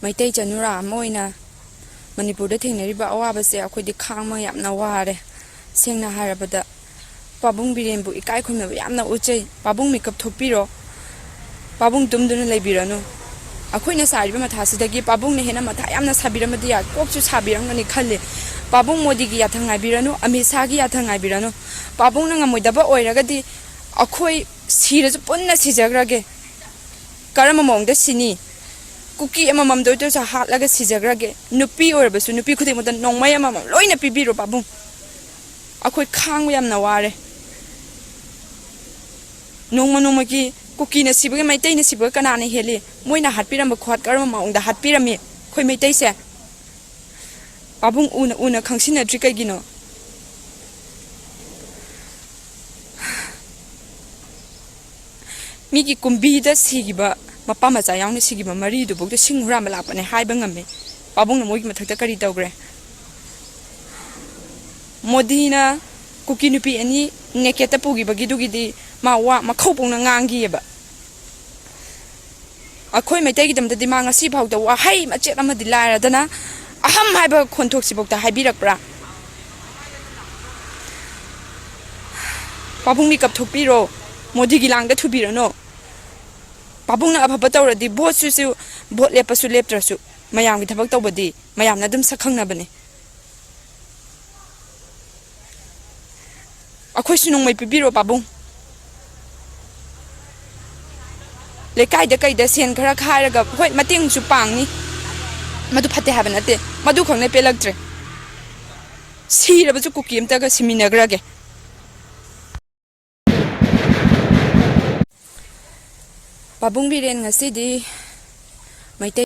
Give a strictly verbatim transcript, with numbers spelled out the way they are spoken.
ꯃꯩꯇꯩ ꯆꯅꯨꯔꯥ ꯑꯃ ꯑꯣꯏꯅ ꯃꯅꯤꯄꯨꯔꯗ ꯊꯦꯡꯅꯔꯤꯕ ꯑꯋꯥꯕꯁꯦ ꯑꯩꯈꯣꯏꯗꯤ ꯈꯥꯡꯕ ꯌꯥꯝꯅ ꯋꯥꯔꯦ꯫ ꯁꯦꯡꯅ ꯍꯥꯏꯔꯕꯗ, ꯄꯥꯕꯨꯡ ꯕꯤꯔꯦꯟꯕꯨ ꯏꯀꯥꯏ ꯈꯨꯝꯅꯕ ꯌꯥꯝꯅ ꯎꯠꯆꯩ꯫ ꯄꯥꯕꯨꯡ ꯃꯤꯀꯞ ꯊꯣꯛꯄꯤꯔꯣ, ꯄꯥꯕꯨꯡ ꯇꯨꯝꯗꯨꯅ ꯂꯩꯕꯤꯔꯅꯨ꯫ ꯑꯩꯈꯣꯏꯅ ꯁꯥꯔꯤꯕ ꯃꯊꯥꯁꯤꯗꯒꯤ ꯄꯥꯕꯨꯡꯅ ꯍꯦꯟꯅ ꯃꯊꯥ ꯌꯥꯝꯅ ꯁꯥꯕꯤꯔꯝꯃꯗꯤ ꯌꯥꯏ, ꯀꯣꯛꯁꯨ ꯁꯥꯕꯤꯔꯝꯒꯅꯤ ꯈꯜꯂꯤ꯫ ꯄꯥꯕꯨꯡ ꯃꯣꯗꯤꯒꯤ ꯌꯥꯊꯪ ꯉꯥꯏꯕꯤꯔꯅꯨ, ꯑꯃꯤꯠ ꯁꯥꯍꯒꯤ ꯌꯥꯊꯪ ꯉꯥꯏꯕꯤꯔꯅꯨ꯫ ꯄꯥꯕꯨꯡꯅ ꯉꯝꯃꯣꯏꯗꯕ ꯑꯣꯏꯔꯒꯗꯤ ꯑꯩꯈꯣꯏ ꯁꯤꯔꯁꯨ ꯄꯨꯟꯅ ꯁꯤꯖꯈ꯭ꯔꯒꯦ꯫ ꯀꯔꯝꯕ ꯃꯑꯣꯡꯗ ꯁꯤꯅꯤ? ꯀꯨꯀꯤ ꯑꯃꯃꯝꯗ ꯑꯣꯏꯔꯁꯨ ꯍꯥꯠꯂꯒ ꯁꯤꯖꯈ꯭ꯔꯒꯦ꯫ ꯅꯨꯄꯤ ꯑꯣꯏꯔꯕꯁꯨ ꯅꯨꯄꯤ ꯈꯨꯗꯤꯡꯃꯛꯇ ꯅꯣꯡꯃꯩ ꯑꯃꯃꯝ ꯂꯣꯏꯅ ꯄꯤꯕꯤꯔꯣ ꯄꯥꯕꯨꯡ꯫ ꯑꯩꯈꯣꯏ ꯈꯥꯡꯕ ꯌꯥꯝꯅ ꯋꯥꯔꯦ꯫ ꯅꯣꯡꯃ ꯅꯣꯡꯃꯒꯤ ꯀꯨꯀꯤꯅ ꯁꯤꯕꯒ ꯃꯩꯇꯩꯅ ꯁꯤꯕꯒ ꯀꯅꯥꯅ ꯍꯦꯜꯂꯤ? ꯃꯣꯏꯅ ꯍꯥꯠꯄꯤꯔꯝꯕ ꯈꯨꯍꯥꯠ ꯀꯔꯝꯕ ꯃꯑꯣꯡꯗ ꯍꯥꯠꯄꯤꯔꯝꯃꯤ ꯑꯩꯈꯣꯏ ꯃꯩꯇꯩꯁꯦ? ꯄꯥꯕꯨꯡ ꯎꯅ ꯎꯅ ꯈꯪꯁꯤꯟꯅꯗ꯭ꯔꯤ ꯀꯩꯒꯤꯅꯣ? ꯃꯤꯒꯤ ꯀꯨꯝꯕꯤꯗ ꯁꯤꯈꯤꯕ, ꯃꯄꯥ ꯃꯆꯥ ꯌꯥꯎꯅ ꯁꯤꯈꯤꯕ ꯃꯔꯤꯗꯨꯐꯥꯎꯗ ꯁꯤꯡ ꯍꯨꯔꯥꯟꯕ ꯂꯥꯛꯄꯅꯦ ꯍꯥꯏꯕ ꯉꯝꯃꯦ꯫ ꯄꯥꯕꯨꯡꯅ ꯃꯣꯏꯒꯤ ꯃꯊꯛꯇ ꯀꯔꯤ ꯇꯧꯈ꯭ꯔꯦ? ꯃꯣꯗꯤꯅ ꯀꯨꯀꯤ ꯅꯨꯄꯤ ꯑꯅꯤ ꯅꯦꯀꯦꯠꯇ ꯄꯨꯈꯤꯕꯒꯤꯗꯨꯒꯤꯗꯤ ꯃꯥ ꯋꯥ ꯃꯈꯧ ꯄꯣꯡꯅ ꯉꯥꯡꯈꯤꯑꯕ꯫ ꯑꯩꯈꯣꯏ ꯃꯩꯇꯩꯒꯤꯗꯃꯛꯇꯗꯤ ꯃꯥ ꯉꯁꯤ ꯐꯥꯎꯗ ꯋꯥꯍꯩ ꯃꯆꯦꯠ ꯑꯃꯗꯤ ꯂꯥꯏꯔꯗꯅ ꯑꯍꯝ ꯍꯥꯏꯕ ꯈꯣꯟꯊꯣꯛꯁꯤꯐꯥꯎꯗ ꯍꯥꯏꯕꯤꯔꯛꯄ꯭ꯔꯥ? ꯄꯥꯕꯨꯡ ꯃꯤꯀꯞ ꯊꯣꯛꯄꯤꯔꯣ, ꯃꯣꯗꯤꯒꯤ ꯂꯥꯡꯗ ꯊꯨꯕꯤꯔꯅꯨ꯫ ꯄꯥꯕꯨꯡꯅ ꯑꯐꯕ ꯇꯧꯔꯗꯤ ꯚꯣꯠꯁꯤꯁꯨ, ꯚꯣꯠ ꯂꯦꯞꯄꯁꯨ ꯂꯦꯞꯇ꯭ꯔꯁꯨ ꯃꯌꯥꯝꯒꯤ ꯊꯕꯛ ꯇꯧꯕꯗꯤ ꯃꯌꯥꯝꯅ ꯑꯗꯨꯝ ꯁꯛ ꯈꯪꯅꯕꯅꯤ꯫ ꯑꯩꯈꯣꯏꯁꯨ ꯅꯣꯡꯃꯩ ꯄꯤꯕꯤꯔꯣ ꯄꯥꯕꯨꯡ꯫ ꯂꯩꯀꯥꯏꯗ ꯀꯩꯗ ꯁꯦꯟ ꯈꯔ ꯈꯥꯏꯔꯒ ꯍꯣꯏ ꯃꯇꯦꯡꯁꯨ ꯄꯥꯡꯅꯤ, ꯃꯗꯨ ꯐꯠꯇꯦ ꯍꯥꯏꯕ ꯅꯠꯇꯦ, ꯃꯗꯨ ꯈꯛꯅ ꯄꯦꯜꯂꯛꯇ꯭ꯔꯦ꯫ ꯁꯤꯔꯕꯁꯨ ꯀꯨꯀꯤ ꯑꯝꯇꯒ ꯁꯤꯃꯤꯟꯅꯈ꯭ꯔꯒꯦ꯫ ꯄꯥꯕꯨꯡ ꯕꯤꯔꯦꯟ ꯉꯁꯤꯗꯤ ꯃꯩꯇꯩ